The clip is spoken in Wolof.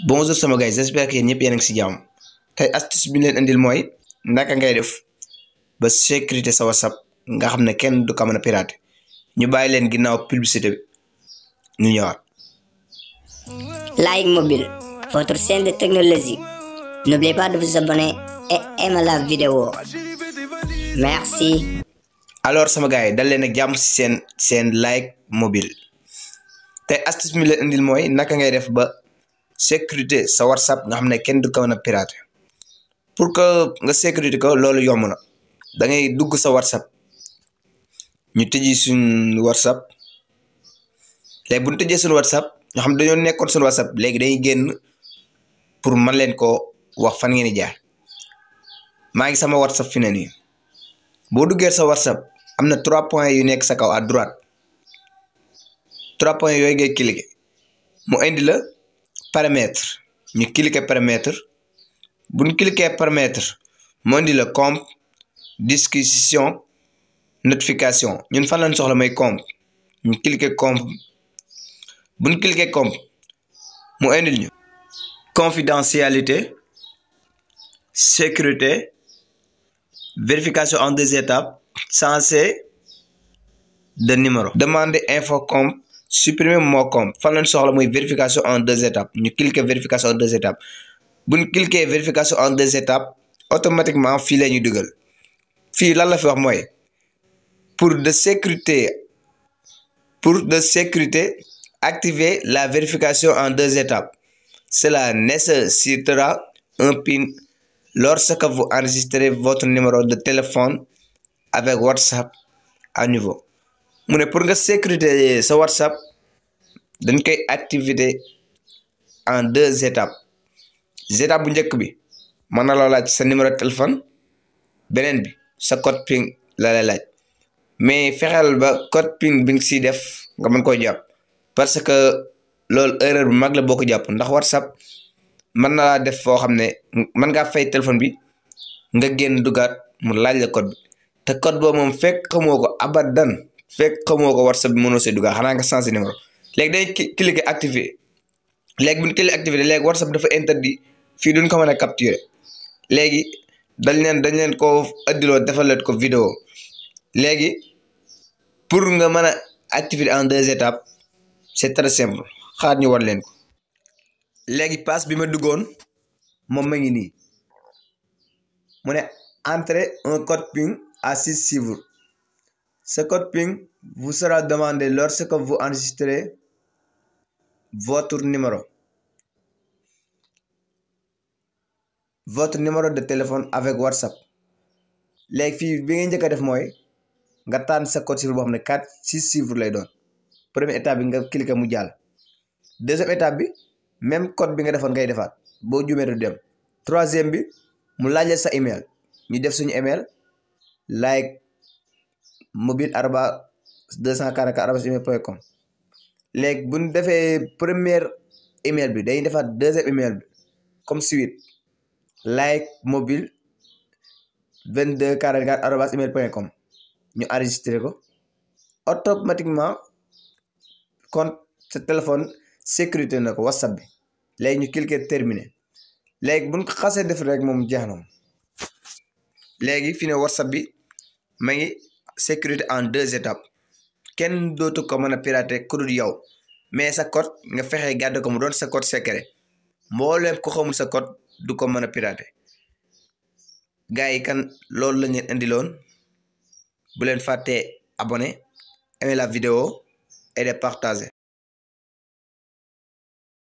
Bonjour sama gars, j'espère que yéen ñëpp yéen a ngi si jàmm tey astuce bi ñu leen indil mooy naka ngay def ba sécurité sa WhatsApp nga xam ne kenn du ko mën a pirater ñu bàyyi leen ginnaaw publicité bi ñu ñëwaat. Like Mobile, votre chaîne de technologie. N'oubliez pas de vous abonner et aimer la vidéo. Merci. Alors sama gars yi dal leen ak jàmm si seen Like Mobile tey astuce bi ñu leen indil mooy naka ngay def ba sécurité sa WhatsApp nga xam ne kenn du ko mën a pirater pour que nga sécurité ko loolu yomb na da ngay dugg sa WhatsApp ñu tëji suñ WhatsApp léegi bu ñu tëjee suñu WhatsApp nga xam dañoo nekkoon suñu WhatsApp léegi dañuy génn pour mën leen koo wax fan ngeen di jaar maa ngi sama WhatsApp fi ne nii boo duggee sa WhatsApp am na 3 points yu nekk sa kaw à droite 3 points yooyu ngay cliquer mu indi la paramètre ñu cliquer paramètre bu ñu cliquer paramètre mu indi la compte discussion notification ñun fan lañ soxla mooy compte ñu cliquer compte bu ñu cliquer compte mu indil ñu confidentialité sécurité vérification en 2 étapes changer de numéro demander info compte supprimer mot compte fan lañ soxla mooy vérification en 2 étapes ñu cliquer vérification en 2 étapes bu ñu cliquer vérification en 2 étapes automatiquement fii la ñuy dugal fii lan la fi wax mooy pour de sécurité activer la vérification en 2 étapes. Cela nécessitera un PIN lorsque vous enregistrez votre numéro de téléphone avec WhatsApp à nouveau. mu ne pour nga sécurité sa WhatsApp dañ koy activer en 2 étapes étape bu njëkk bi mën na la laaj sa numéro de téléphone beneen bi sa code PIN la lay laaj mais fexeel ba code PIN bi nga siy def nga mën koy jàpp parce que loolu erreur bu mag la boo ko jàpp ndax WhatsApp mën na laa def foo xam ne mën ngaa fay téléphone bi nga génn dugaat mu laaj la code bi te code boobu moom fekk xamoo ko abadan fekk xamoo ko WhatsApp bi mënoo see dugaat xanaa nga changé numéro léegi day cliquer activer léegi bu ñu cliquer activer léegi WhatsApp dafa interdit fii duñ ko mën a capturer léegi dañ leen ko addiloo defal leen ko vidéo léegi pour nga mën a activer en 2 étapes c'est très simple xaar ñu war leen ko léegi pass bi ma duggoon moom ma ngi nii mu ne entrez un code PIN à 6 chiffres ce code PIN vous sera demandé lorsque vous enregistrez votre numéro de téléphone avec WhatsApp léegi fii bi nga njëkk a def mooy nga tànn sa code chiffre boo xam ne 6 chiffres lay doon première étape bi nga cliquer mu jàll deuxième étape bi même code bi nga defoon ngay defaat boo juumee du dem troisième bi mu laaj sa email ñu def suñu email like mobile@244@gmail.com léegi bu ñu defee première email bi dañuy defaat deuxième email bi comme suite like mobile 2244@gmail.com ñu enregistré ko automatiquement compte sa téléphone sécurité na ko WhatsApp bi léegi ñu cliquer terminé léegi buñ ko xasee def rek moom jeex na léegi fi ne WhatsApp bi ma ngi sécurité en 2 étapes kenn dootu ko mën a pirater ku dul yow mais sa code nga fexe garder ko mu doon sa code secret mbooleem ko xamul sa code du ko mën a pirater gars yi kan loolu lañ leen indiloon bu leen fàttee abonné aimer la vidéo et de partager.